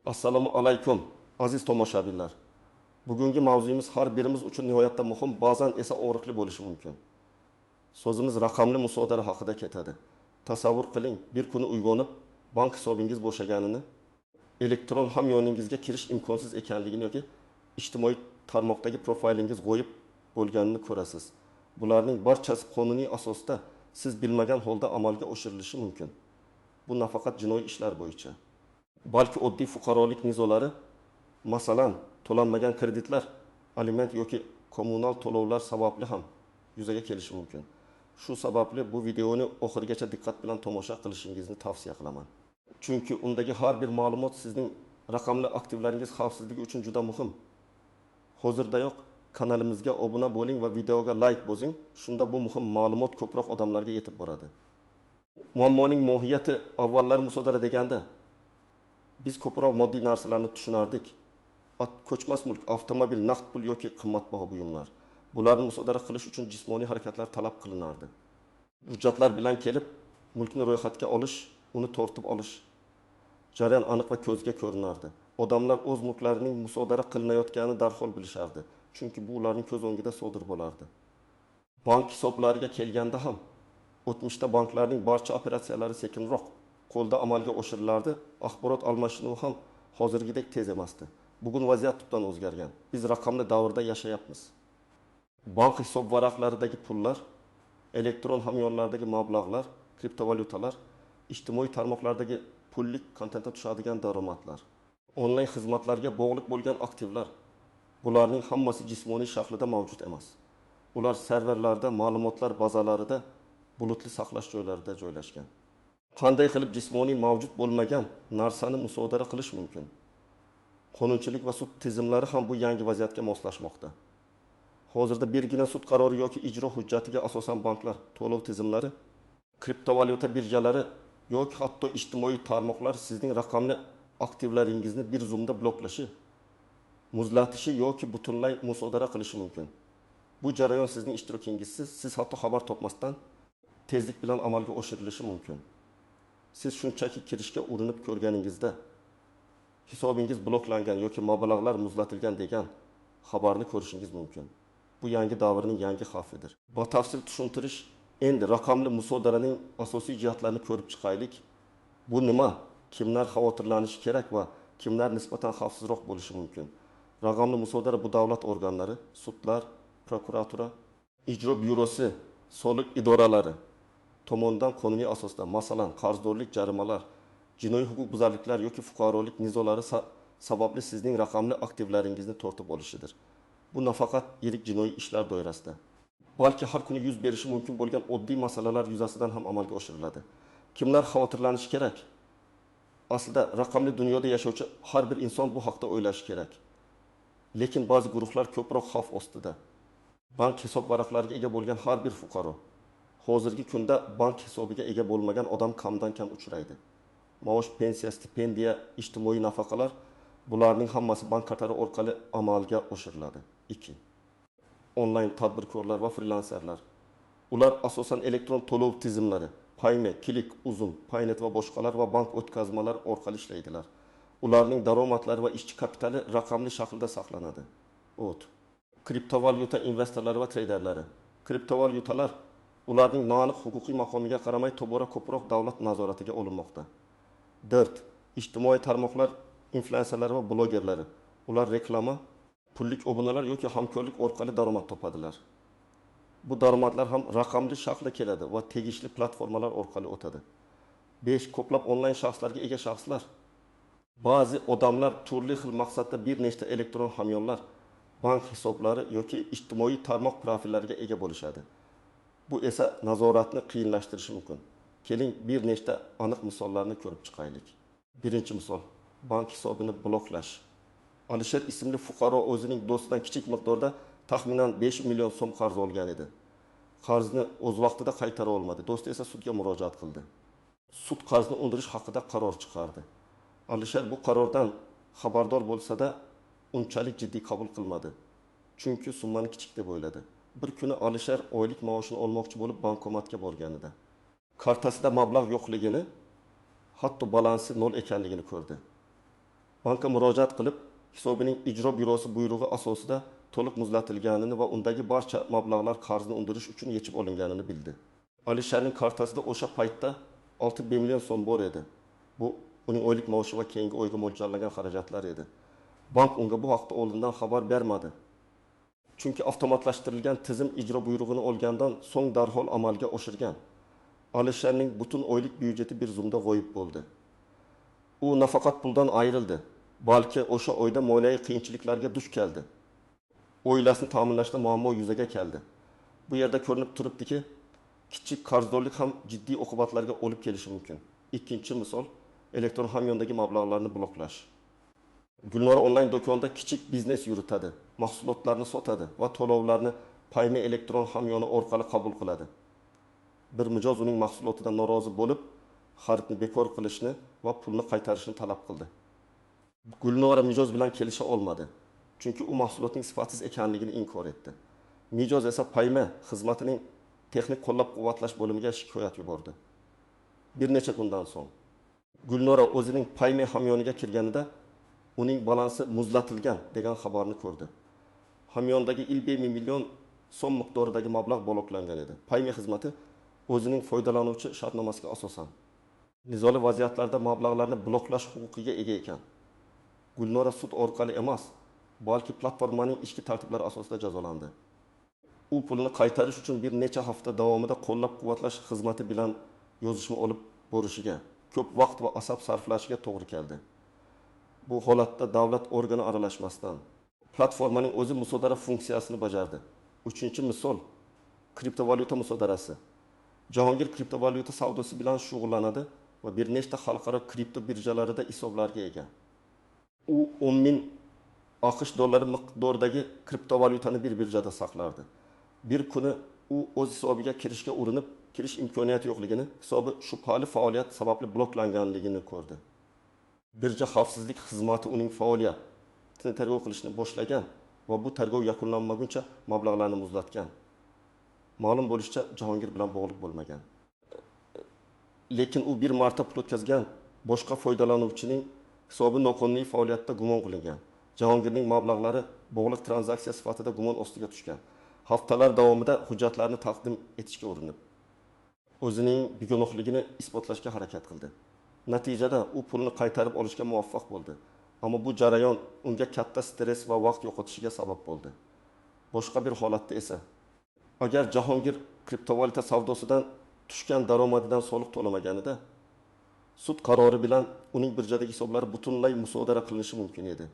Assalomu alaykum, aziz tomoshabinlar. Bugungi mavzuyimiz har birimiz uchun nihoyatda muhim, ba'zan esa og'riqli bo'lishi mumkin. So'zimiz raqamli musodara haqida ketadi. Tasavvur qiling, bir kuni uyg'onib, bank hisobingiz bo'shaganini, elektron hamyoningizga kirish imkonsiz ekanligini yoki ijtimoiy tarmoqdagi profilingiz g'oyib bo'lganini ko'rasiz. Bularning barchasi qonuniy asosda siz bilmagan holda amalga oshirilishi mumkin. Bu nafaqat jinoiy ishlar bo'yicha, balki oddiy fuqarolik nizolari, masalan, to'lanmagan kreditlar, aliment yoki kommunal to'lovlar sababli ham yuzaga kelishi mumkin. Shu sababli bu videoni oxirigacha diqqat bilan tomosha qilishingizni tavsiya qilaman. Chunki undagi har bir ma'lumot sizning raqamli aktivlaringiz xavfsizligi uchun juda muhim. Hozirdayoq kanalimizga obuna bo'ling va videoga like bosing, shunda bu muhim ma'lumot ko'proq odamlarga yetib boradi. Muammoning mohiyati avvallar musodara deganda biz ko'proq moddiy narsalarni tushunardik. Ko'chmas mulk, avtomobil, naqd pul yoki qimmatbaho buyumlar. Bularni musodara qilish uchun jismoniy harakatlar talab qilinardi. Hujjatlar bilan kelib, mulkni ro'yxatga olish, uni tortib olish jarayon aniq va ko'zga ko'rinardi. Odamlar o'z mulklarining musodara qilinayotganini darhol bilishardi, chunki bu ularning ko'z o'ngida sodir bo'lardi. Bank hisoblariga kelganda ham o'tmishda banklarning barcha operatsiyalari sekinroq qo'lda amalga oshirilardi, axborot almashinuvi ham hozirgidek tez emasdi. Bugun vaziyat tubdan o'zgargan. Biz raqamli davrda yashayapmiz. Bank hisob varaqlaridagi pullar, elektron hamyonlardagi mablag'lar, kriptovalyutalar, ijtimoiy tarmoqlardagi pullik kontentda tushadigan daromadlar, onlayn xizmatlarga bog'liq bo'lgan aktivlar, bularning hammasi jismoniy shaklida mavjud emas. Ular serverlarda, ma'lumotlar bazalarida, bulutli saqlash joylarida joylashgan. Qanday qilib jismoniy mavjud bo'lmagan narsani musodara qilish mumkin? Qonunchilik va sud tizimlari ham bu yangi vaziyatga moslashmoqda. Hozirda birgina sud qarori yoki ijro hujjatiga asosan banklar, to'lov tizimlari, kriptovalyuta birjalari yoki hatto ijtimoiy tarmoqlar sizning raqamli aktivlaringizni bir zumda bloklashi, muzlatishi yoki butunlay musodara qilishi mumkin. Bu jarayon sizning ishtirokingizsiz, siz hatto xabar topmasdan tezlik bilan amalga oshirilishi mumkin. Siz shunchaki kirishga urinib ko'rganingizda hisobingiz bloklangan yoki mablag'lar muzlatilgan degan xabarni ko'rishingiz mumkin. Bu yangi davrning yangi xavfidir. Batafsil tushuntirish. Endi raqamli musodaraning asosiy jihatlarini ko'rib chiqaylik. Bu nima? Kimlar xavotirlanishi kerak va kimlar nisbatan xavfsizroq bo'lishi mumkin? Raqamli musodara bu davlat organlari, sudlar, prokuratura, ijro byurosi, soliq idoralari tomonidan qonuniy asosda, masalan, qarzdorlik, jarimalar, jinoiy huquqbuzarliklar yoki fuqarolik nizolari sababli sizning raqamli aktivlaringizni tortib olishidir. Bu nafaqat yirik jinoiy ishlar doirasida, balki har kuni yuz berishi mumkin bo'lgan oddiy masalalar yuzasidan ham amalga oshiriladi. Kimlar xavotirlanishi kerak? Aslida raqamli dunyoda yashovchi har bir inson bu haqda o'ylashi kerak. Lekin ba'zi guruhlar ko'proq xavf ostida. Bank hisob varaqlariga ega bo'lgan har bir fuqaro. Hozirgi kunda bank hisobiga ega bo'lmagan odam kamdan kam uchraydi. Maosh, pensiya, stipendiya, ijtimoiy nafaqalar, bularning hammasi bank kartalari orqali amalga oshiriladi. 2. Onlayn tadbirkorlar va frilanserlar. Ular asosan elektron to'lov tizimlari, Payme, Click, Uzum, Paynet va boshqalar va bank o'tkazmalari orqali ishlaydilar. Ularning daromadlari va ishchi kapitali raqamli shaklda saqlanadi. 3. Kriptovalyuta investorlari va treyderlari. Kriptovalyutalar ularning noaniq huquqiy maqomiga qaramay tobora ko'proq davlat nazoratiga olinmoqda. 4. Ijtimoiy tarmoqlar inflyuenserlari va blogerlari. Ular reklama, pullik obunalar yoki hamkorlik orqali daromad topadilar. Bu daromadlar ham raqamli shaklda keladi va tegishli platformalar orqali o'tadi. 5. Ko'plab onlayn shaxslarga ega shaxslar. Ba'zi odamlar turli xil maqsadda bir nechta elektron hamyonlar, bank hisoblari yoki ijtimoiy tarmoq profillariga ega bo'lishadi. Bu esa nazoratni qiyinlashtirishi mumkin. Keling, bir nechta aniq misollarni ko'rib chiqaylik. Birinchi misol, bank hisobini bloklash. Alisher ismli fuqaro o'zining do'stidan kichik miqdorda taxminan 5 million so'm qarz olgan edi. Qarzni o'z vaqtida qaytara olmadi. Do'sti esa sudga murojaat qildi. Sud qarzni undirish haqida qaror chiqardi. Alisher bu qarordan xabardor bo'lsa-da, unchalik jiddiy qabul qilmadi. Chunki summani kichik deb o'yladi. Bir kuni Alisher oylik maoshini olmoqchi bo'lib bankomatga borganida kartasida mablag' yo'qligini, hatto balansi 0 ekanligini ko'rdi. Bankka murojaat qilib, hisobining ijro byurosi buyrug'i asosida to'liq muzlatilganini va undagi barcha mablag'lar qarzni undirish uchun yechib olinganini bildi. Alisherning kartasida o'sha paytda 6 million so'm bor edi. Bu uning oylik maoshi va keyingi oyga mo'ljallangan xarajatlar edi. Bank unga bu haqda oldindan xabar bermadi. Chunki avtomatlashtirilgan tizim ijro buyrug'ini olgandan so'ng darhol amalga oshirgan. Alisherning butun oylik byudjeti bir zumda g'oyib bo'ldi. U nafaqat puldan ayrildi, balki o'sha oyda moliyaviy qiyinchiliklarga duch keldi. Oilasini ta'minlashda muammo yuzaga keldi. Bu yerda ko'rinib turibdiki, kichik qarzdorlik ham jiddiy oqibatlarga olib kelishi mumkin. Ikkinchi misol elektron hamyondagi mablag'larni bloklash. Gulnora onlayn do'konda kichik biznes yuritadi, mahsulotlarni sotadi va to'lovlarni Payme elektron hamyoni orqali qabul qiladi. Bir mijoz uning mahsulotidan norozi bo'lib, xaridni bekor qilishni va pulni qaytarishni talab qildi. Gulnora mijoz bilan kelisha olmadi, chunki u mahsulotning sifatsiz ekanligini inkor etdi. Mijoz esa Payme xizmatining texnik qo'llab-quvvatlash bo'limiga shikoyat yubordi. Bir necha kundan so'ng Gulnora o'zining Payme hamyoniga kirganida uning balansi muzlatilgan degan xabarni ko'rdi. Hamyondagi 1,5 million so'm miqdoridagi mablag' bloklangan edi. Payme xizmati o'zining foydalanuvchi shartnomasiga asosan nizoli vaziyatlarda mablag'larni bloklash huquqiga ega ekan. Gulnora sud orqali emas, balki platformaning ichki tartiblari asosida jazolandi. U pulni qaytarish uchun bir necha hafta davomida qo'llab-quvvatlash xizmati bilan yozishma olib borishiga, ko'p vaqt va asab sarflashiga to'g'ri keldi. Bu holatda davlat organi aralashmasdan platformaning o'zi musodara funksiyasini bajardi. Uchinchi misol kriptovalyuta musodarasi. Jahongir kriptovalyuta savdosi bilan shug'ullanadi va bir nechta xalqaro kripto birjalarida hisoblarga ega. U 10 ming AQSh dollari miqdoridagi kriptovalyutani bir birjada saqlardi. Bir kuni u o'z hisobiga kirishga urinib, kirish imkoniyati yo'qligini, hisobi shubhali faoliyat sababli bloklanganligini ko'rdi. Birja xavfsizlik xizmati uning faoliyatini tergov qilishni boshlagan va bu tergov yakunlanmaguncha mablag'larni muzlatgan. Ma'lum bo'lishicha, Jahongir bilan bog'liq bo'lmagan. Lekin u bir marta pul o'tkazgan boshqa foydalanuvchining hisobi noqonuniy faoliyatda gumon qilingan. Jahongirning mablag'lari bog'liq tranzaksiya sifatida gumon ostiga tushgan. Haftalar davomida hujjatlarni taqdim etishga urinib, o'zining begunohligini isbotlashga harakat qildi. Natijada u pulni qaytarib olishga muvaffaq bo'ldi. Ammo bu jarayon unga katta stress va vaqt yo'qotishiga sabab bo'ldi. Boshqa bir holatda esa, agar Jahongir kriptovalyuta savdosidan tushgan daromadidan soliq to'lamaganida, sud qarori bilan uning birjadagi hisoblari butunlay musodara qilinishi mumkin edi.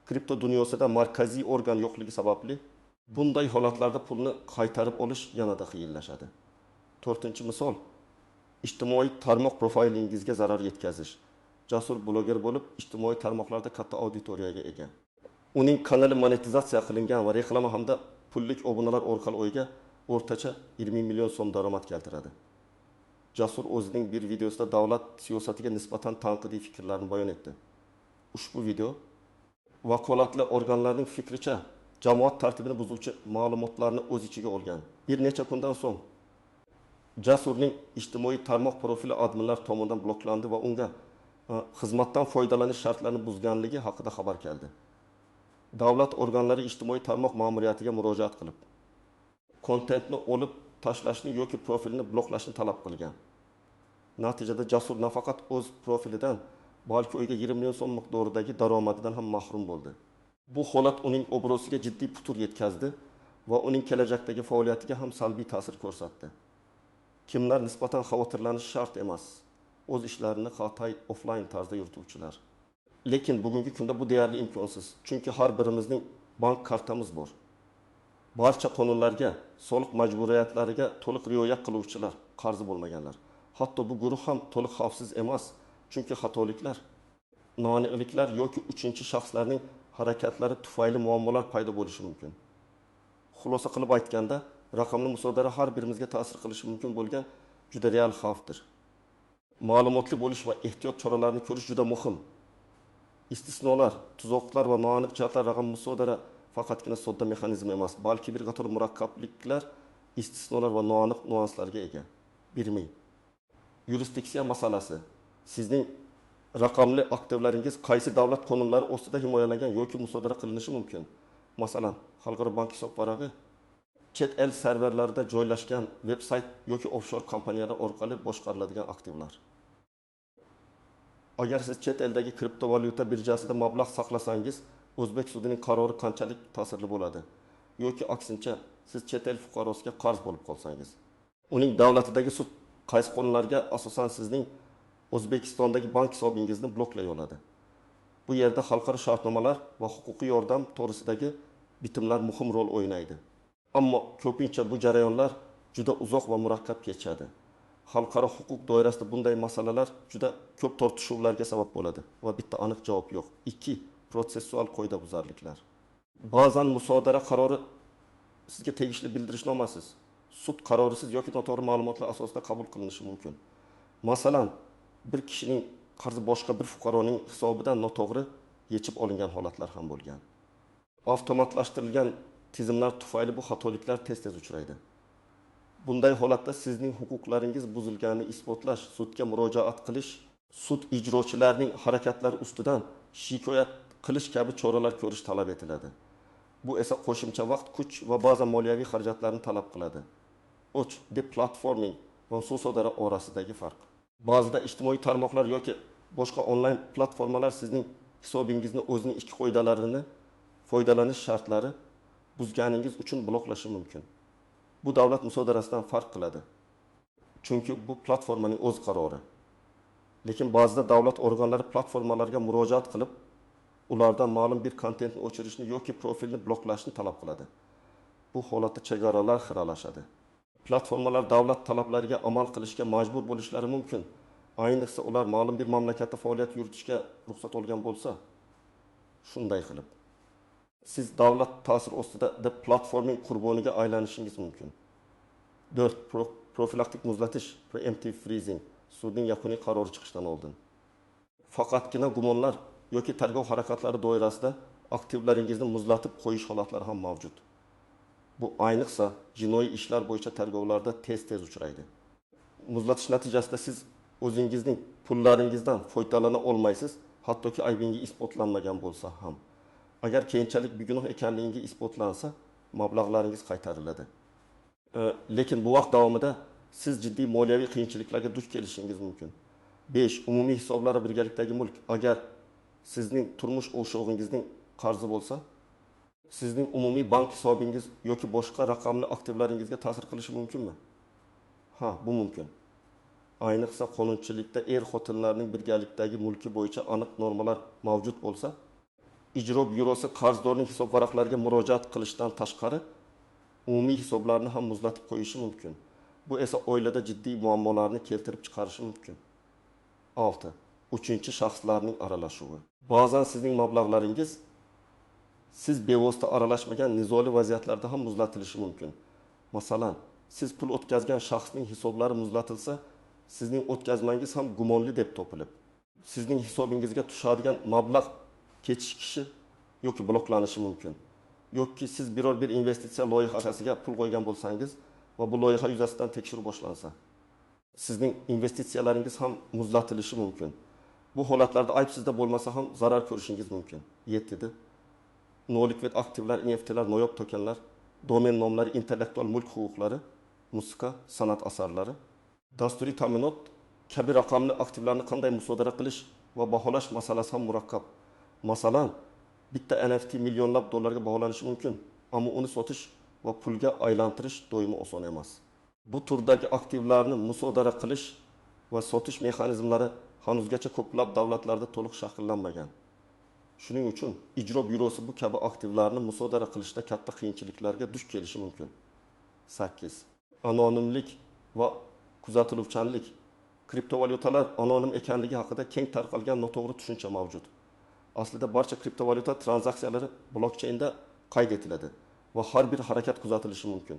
Kripto dunyosida markaziy organ yo'qligi sababli bunday holatlarda pulni qaytarib olish yanada qiyinlashadi. To'rtinchi misol ijtimoiy tarmoq profilingizga zarar yetkazish. Jasur bloger bo'lib, ijtimoiy tarmoqlarda katta auditoriyaga ega. Uning kanali monetizatsiya qilingan va reklama hamda pullik obunalar orqali oyiga o'rtacha 20 million so'm daromad keltiradi. Jasur o'zining bir videosida davlat siyosatiga nisbatan tanqidiy fikrlarni bayon etdi. Ushbu video vakolatli organlarning fikricha jamoat tartibini buzuvchi ma'lumotlarni o'z ichiga olgan. Bir necha kundan so'ng Jasurning ijtimoiy tarmoq profili adminlar tomonidan bloklandi va unga xizmatdan foydalanish shartlarini buzganligi haqida xabar keldi. Davlat organlari ijtimoiy tarmoq ma'muriyatiga murojaat qilib, kontentni olib tashlashni yoki profilni bloklashni talab qilgan. Natijada Jasur nafaqat o'z profilidan, balki oyiga 20 million so'm miqdoridagi daromadidan ham mahrum bo'ldi. Bu holat uning obro'siga jiddiy putur yetkazdi va uning kelajakdagi faoliyatiga ham salbiy ta'sir ko'rsatdi. Kimlar nisbatan xavotirlanishi shart emas? O'z ishlarini xatay offlayn tarzda yurituvchilar. Lekin bugungi kunda bu deyarli imkonsiz. Chunki har birimizning bank kartamiz bor. Barcha qonunlarga, soliq majburiyatlariga to'liq rioya qiluvchilar, qarzi bo'lmaganlar. Hatto bu guruh ham to'liq xavfsiz emas, chunki xatoliklar, noaniqliklar yoki uchinchi shaxslarning harakatlari tufayli muammolar paydo bo'lishi mumkin. Xulosa qilib aytganda, raqamli musodara har birimizga ta'sir qilishi mumkin bo'lgan juda real xavfdir. Ma'lumotli bo'lish va ehtiyot choralarini ko'rish juda muhim. Istisnolar, tuzoqlar va noaniq jihatlar raqamli musodara faqatgina sodda mexanizm emas, balki bir qator murakkabliklar, istisnolar va noaniq nyuanslarga ega. 1 Yurisdiksiya masalasi. Sizning Raqamli aktivlaringiz qaysi davlat qonunlari ostida himoyalangan yoki musodara qilinishi mumkin? Masalan, xalqaro bank hisobvarag'i, chet el serverlarida joylashgan veb-sayt yoki offshore kompaniyalar orqali boshqariladigan aktivlar. Agar siz chet eldagi kriptovalyuta birjasida mablag' saqlasangiz, o'zbek sudining qarori qanchalik ta'sirli bo'ladi? Yoki aksincha, siz chet el fuqarosiga qarz bo'lib qolsangiz, uning davlatidagi sud qaysi qonunlarga asosan sizning O'zbekistondagi bank hisobingizni bloklay oladi? Bu yerda xalqaro shartnomalar va huquqiy yordam to'g'risidagi bitimlar muhim rol o'ynaydi. Ammo ko'pincha bu jarayonlar juda uzoq va murakkab kechadi. Xalqaro huquq doirasida bunday masalalar juda ko'p tortishuvlarga sabab bo'ladi va bitta aniq javob yo'q. 2. Protsessual qoidabuzarliklar. Ba'zan musodara qarori sizga tegishli bildirishnomasiz, sud qarorisiz yoki noto'g'ri ma'lumotlar asosida qabul qilinishi mumkin. Masalan, bir kishining qarzi boshqa bir fuqaroning hisobidan noto'g'ri yechib olingan holatlar ham bo'lgan. Avtomatlashtirilgan tizimlar tufayli bu xatoliklar tez-tez uchraydi. Bunday holatda sizning huquqlaringiz buzilganini isbotlash, sudga murojaat qilish, sud ijrochilarining harakatlari ustidan shikoyat qilish kabi choralar ko'rish talab etiladi. Bu esa qo'shimcha vaqt, kuch va ba'zan moliyaviy xarajatlarni talab qiladi. 3. Deplatforming va musodara orasidagi farq. Ba'zida ijtimoiy tarmoqlar yoki boshqa onlayn platformalar sizning hisobingizni o'zining ichki qoidalarini, foydalanish shartlari buzganingiz uchun bloklashi mumkin. Bu davlat musodarasidan farq qiladi. Chunki bu platformaning o'z qarori. Lekin ba'zida davlat organlari platformalarga murojaat qilib, ulardan ma'lum bir kontentni o'chirishni yoki profilni bloklashni talab qiladi. Bu holatda chegaralar xiralashadi. Platformalar davlat talablariga amal qilishga majbur bo'lishlari mumkin. Ayniqsa ular ma'lum bir mamlakatda faoliyat yuritishga ruxsat olgan bo'lsa, shunday qilib siz davlat ta'siri ostida deplatforming qurboniga aylanishingiz mumkin. 4. Profilaktik muzlatish, preemptive freezing, sudning yakuniy qarori chiqishdan oldin. Faqatgina gumonlar yoki tergov harakatlari doirasida aktivlaringizni muzlatib qo'yish holatlari ham mavjud. Bu ayniqsa jinoiy ishlar bo'yicha tergovlarda tez-tez uchraydi. Muzlatish natijasida siz o'zingizning pullaringizdan foydalana olmaysiz, hattoki aybingiz isbotlanmagan bo'lsa ham. Agar keyinchalik begunoh ekanligingiz isbotlansa, mablag'laringiz qaytariladi. Lekin bu vaqt davomida siz jiddiy moliyaviy qiyinchiliklarga duch kelishingiz mumkin. 5. Umumiy hisoblar va birgalikdagi mulk. Agar sizning turmush o'rtog'ingizning qarzi bo'lsa, sizning umumiy bank hisobingiz yoki boshqa raqamli aktivlaringizga ta'sir qilishi mumkinmi? Ha, bu mumkin. Ayniqsa qonunchilikda er-xotinlarning birgalikdagi mulki bo'yicha aniq normalar mavjud bo'lsa, ijro byurosi qarzdorning hisobvaraqlariga murojaat qilishdan tashqari umumiy hisoblarni ham muzlatib qo'yishi mumkin. Bu esa oilada jiddiy muammolarni keltirib chiqarishi mumkin. 6. Uchinchi shaxslarning aralashuvi. Ba'zan sizning mablag'laringiz siz bevosita aralashmagan nizoli vaziyatlarda ham muzlatilishi mumkin. Masalan, siz pul o'tkazgan shaxsning hisoblari muzlatilsa, sizning o'tkazmangiz ham gumonli deb topilib, sizning hisobingizga tushadigan mablag' kechikishi yoki bloklanishi mumkin. Yoki siz biror bir investitsiya loyihasiga pul qo'ygan bo'lsangiz va bu loyiha yuzasidan tekshiruv boshlansa, sizning investitsiyalaringiz ham muzlatilishi mumkin. Bu holatlarda ayb sizda bo'lmasa ham zarar ko'rishingiz mumkin. 7. Nolikvid aktivlar, NFTlar, noyob tokenlar, domen nomlari, intellektual mulk huquqlari, musiqa, san'at asarlari, dasturiy ta'minot kabi raqamli aktivlarni qanday musodara qilish va baholash masalasi ham murakkab. Masalan, bitta NFT millionlab dollarga baholanishi mumkin, ammo uni sotish va pulga aylantirish doimo oson emas. Bu turdagi aktivlarni musodara qilish va sotish mexanizmlari hanuzgacha ko'plab davlatlarda to'liq shakllanmagan. Shuning uchun ijro byurosi bu kabi aktivlarni musodara qilishda katta qiyinchiliklarga duch kelishi mumkin. 8. Anonimlik va kuzatiluvchanlik. Kriptovalyutalar anonim ekanligi haqida keng tarqalgan noto'g'ri tushuncha mavjud. Aslida barcha kriptovalyuta tranzaksiyalari blokchainda qayd etiladi va har bir harakat kuzatilishi mumkin.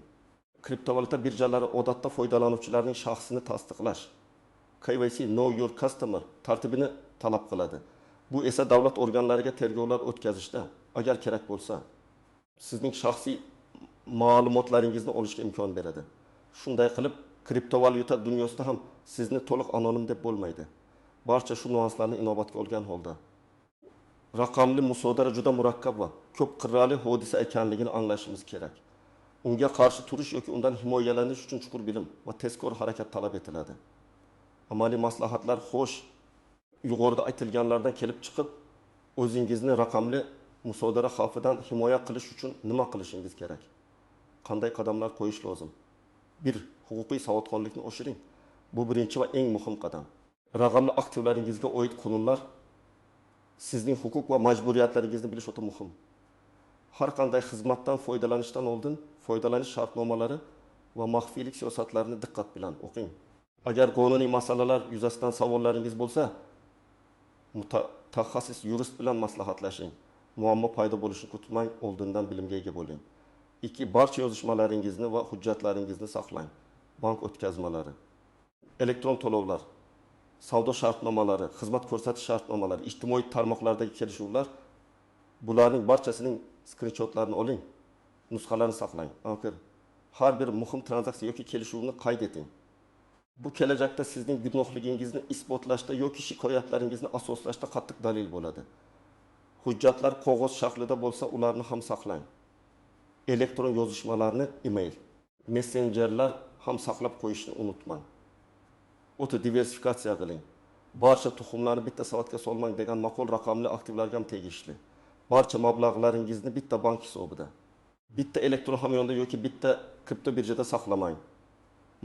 Kriptovalyuta birjalari odatda foydalanuvchilarning shaxsini tasdiqlash, KYC Know Your Customer tartibini talab qiladi. Bu esa davlat organlariga tergovlar o'tkazishda, agar kerak bo'lsa, sizning shaxsiy ma'lumotlaringizni olishga imkon beradi. Shunday qilib, kriptovalyuta dunyosida ham sizni to'liq anonim deb bo'lmaydi. Barcha shu nyuanslarni inobatga olgan holda, raqamli musodara juda murakkab va ko'p qirrali hodisa ekanligini anglashimiz kerak. Unga qarshi turish yoki undan himoyalanish uchun chuqur bilim va tezkor harakat talab etiladi. Amaliy maslahatlar. Xo'sh, yuqorida aytilganlardan kelib chiqib, o'zingizni raqamli musodara xavfidan himoya qilish uchun nima qilishingiz kerak? Qanday qadamlar qo'yish lozim? 1. Huquqiy savodxonlikni oshiring. Bu birinchi va eng muhim qadam. Raqamli aktivlaringizga oid qonunlar, sizning huquq va majburiyatlaringizni bilish o'ta muhim. Har qanday xizmatdan foydalanishdan oldin foydalanish shartnomalari va maxfiylik siyosatlarini diqqat bilan o'qing. Agar qonuniy masalalar yuzasidan savollaringiz bo'lsa, mutaxassis yurist bilan maslahatlashing. Muammo paydo bo'lishini kutmang, oldindan bilimga ega bo'ling. 2. Barcha yozishmalaringizni va hujjatlaringizni saqlang. Bank o'tkazmalari, elektron to'lovlar, savdo shartnomalari, xizmat ko'rsatish shartnomalari, ijtimoiy tarmoqlardagi kelishuvlar, bularning barchasining skrinshotlarini oling, nusxalarini saqlang. Axir har bir muhim tranzaksiya yoki kelishuvni qayd eting. Bu kelajakda sizning gunohligingizni isbotlashda yoki shikoyatlaringizni asoslashda qattiq dalil bo'ladi. Hujjatlar qog'oz shaklida bo'lsa, ularni ham saqlang. Elektron yozishmalarni e-mail, messenjerlar ham saqlab qo'yishni unutmang. O'ta diversifikatsiya qiling. Barcha tuxumlarni bitta savatga solmang degan maqol raqamli aktivlarga ham tegishli. Barcha mablag'laringizni bitta bank hisobida, bitta elektron hamyonda yoki bitta kripto birjada saqlamang.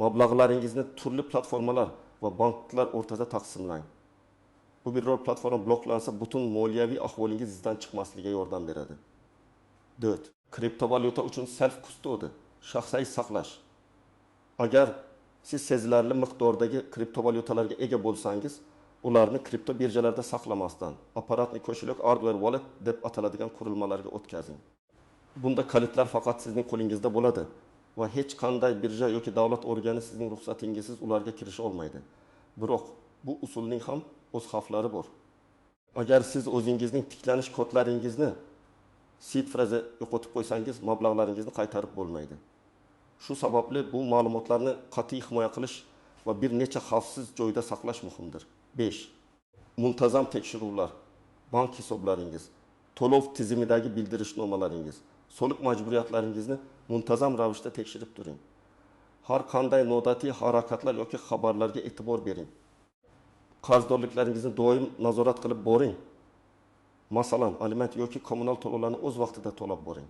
Mablag'laringizni turli platformalar va banklar o'rtasida taqsimlang. Bu biror platforma bloklansa, butun moliyaviy ahvolingiz izdan chiqmasligiga yordam beradi. 4. Kriptovalyuta uchun self custody, shaxsiy saqlash. Agar siz sezilarli miqdordagi kriptovalyutalarga ega bo'lsangiz, ularni kripto birjalarda saqlamasdan, apparatni kошелек, hardware wallet deb ataladigan qurilmalarga o'tkazing. Bunda kalitlar faqat sizning qo'lingizda bo'ladi va hech qanday birja yoki davlat organi sizning ruxsatingizsiz ularga kirisha olmaydi. Biroq bu usulning ham o'z xavflari bor. Agar siz o'zingizning tiklanish kodlaringizni seed fraza yo'qotib qo'ysangiz, mablag'laringizni qaytarib bo'lmaydi. Shu sababli bu ma'lumotlarni qat'iy himoya qilish va bir necha xavfsiz joyda saqlash muhimdir. 5. Muntazam tekshiruvlar, bank hisoblaringiz, to'lov tizimidagi bildirishnomalaringiz, soliq majburiyatlaringizni muntazam ravishda tekshirib turing. Har qanday noodatiy harakatlar yoki xabarlarga e'tibor bering. Qarzdorliklaringizni doim nazorat qilib boring. Masalan, aliment yoki kommunal to'lovlarni o'z vaqtida to'lab boring.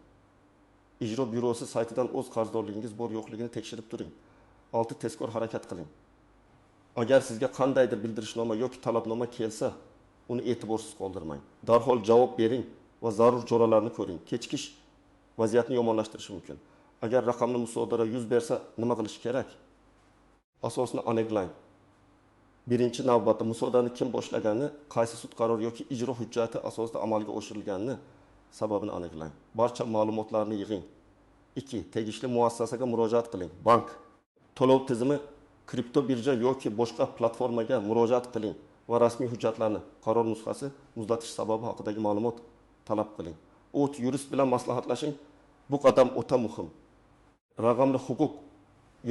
Ijro byurosi saytidan o'z qarzdorligingiz bor yo'qligini tekshirib turing. 6. Tezkor harakat qiling. Agar sizga qandaydir bildirishnoma yoki talabnoma kelsa, uni e'tiborsiz qoldirmang. Darhol javob bering va zarur choralarni ko'ring. Kechikish vaziyatni yomonlashtirishi mumkin. Agar raqamli musodara yuz bersa, nima qilish kerak? Asosini aniqlang. Birinchi navbatda musodarani kim boshlagani, qaysi sud qarori yoki ijro hujjati asosida amalga oshirilganini sababini aniqlang. Barcha ma'lumotlarni yig'ing. 2. Tegishli muassasaga murojaat qiling. Bank, to'lov tizimi, kripto birja yoki boshqa platformaga murojaat qiling va rasmiy hujjatlarni, qaror nusxasi, muzlatish sababi haqidagi ma'lumot talab qiling. 3. Yurist bilan maslahatlashing. Bu qadam o'ta muhim. Raqamli huquq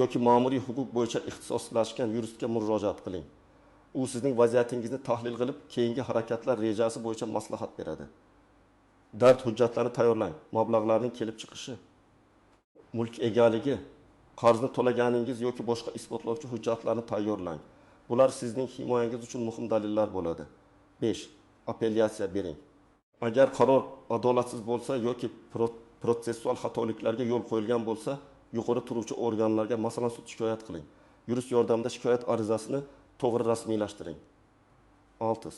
yoki ma'muriy huquq bo'yicha ixtisoslashgan yuristga murojaat qiling. U sizning vaziyatingizni tahlil qilib, keyingi harakatlar rejasi bo'yicha maslahat beradi. Dard hujjatlarini tayyorlang. Mablag'larning kelib chiqishi, mulk egaligi, qarzni to'laganingiz yoki boshqa isbotlovchi hujjatlarni tayyorlang. Bular sizning himoyangiz uchun muhim dalillar bo'ladi. 5. Apellyatsiya bering. Agar qaror adolatsiz bo'lsa yoki protsessual xatoliklarga yo'l qo'yilgan bo'lsa, yuqori turuvchi organlarga, masalan, sud shikoyat qiling. Yurist yordamida shikoyat arizasini to'g'ri rasmiylashtiring. 6.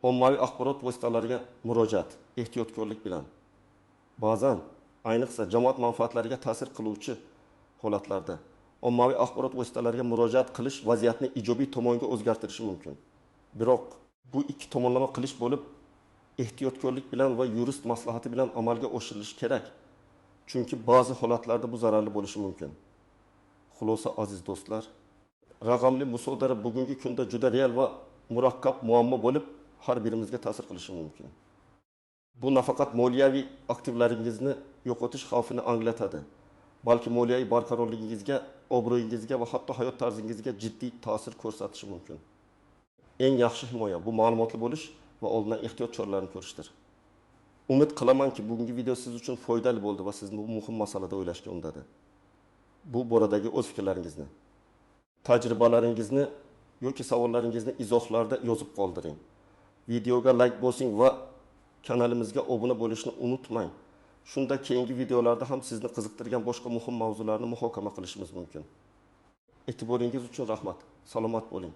Ommaviy axborot vositalariga murojaat ehtiyotkorlik bilan. Ba'zan, ayniqsa jamoat manfaatlariga ta'sir qiluvchi holatlarda ommaviy axborot vositalariga murojaat qilish vaziyatni ijobiy tomonga o'zgartirishi mumkin. Biroq bu ikki tomonlama qilish bo'lib, ehtiyotkorlik bilan va yurist maslahati bilan amalga oshirilishi kerak. Chunki ba'zi holatlarda bu zararli bo'lishi mumkin. Xulosa, aziz do'stlar, raqamli musodara bugungi kunda juda real va murakkab muammo bo'lib, har birimizga ta'sir qilishi mumkin. Bu nafaqat moliyaviy aktivlaringizni yo'qotish xavfini anglatadi, balki moliyaviy barqarorligingizga, obro'yingizga va hatto hayot tarzingizga jiddiy ta'sir ko'rsatishi mumkin. Eng yaxshi himoya bu ma'lumotli bo'lish va oldindan ehtiyot choralarini ko'rishdir. Umid qilamanki, bugungi video siz uchun foydali bo'ldi va sizni bu muhim masalada o'ylashga undadi. Bu boradagi o'z fikrlaringizni, tajribalaringizni yoki savollaringizni izohlarda yozib qoldiring. Videoga like bosing va kanalimizga obuna bo'lishni unutmang. Shunda keyingi videolarda ham sizni qiziqtirgan boshqa muhim mavzularni muhokama qilishimiz mumkin. E'tiboringiz uchun rahmat. Salomat bo'ling.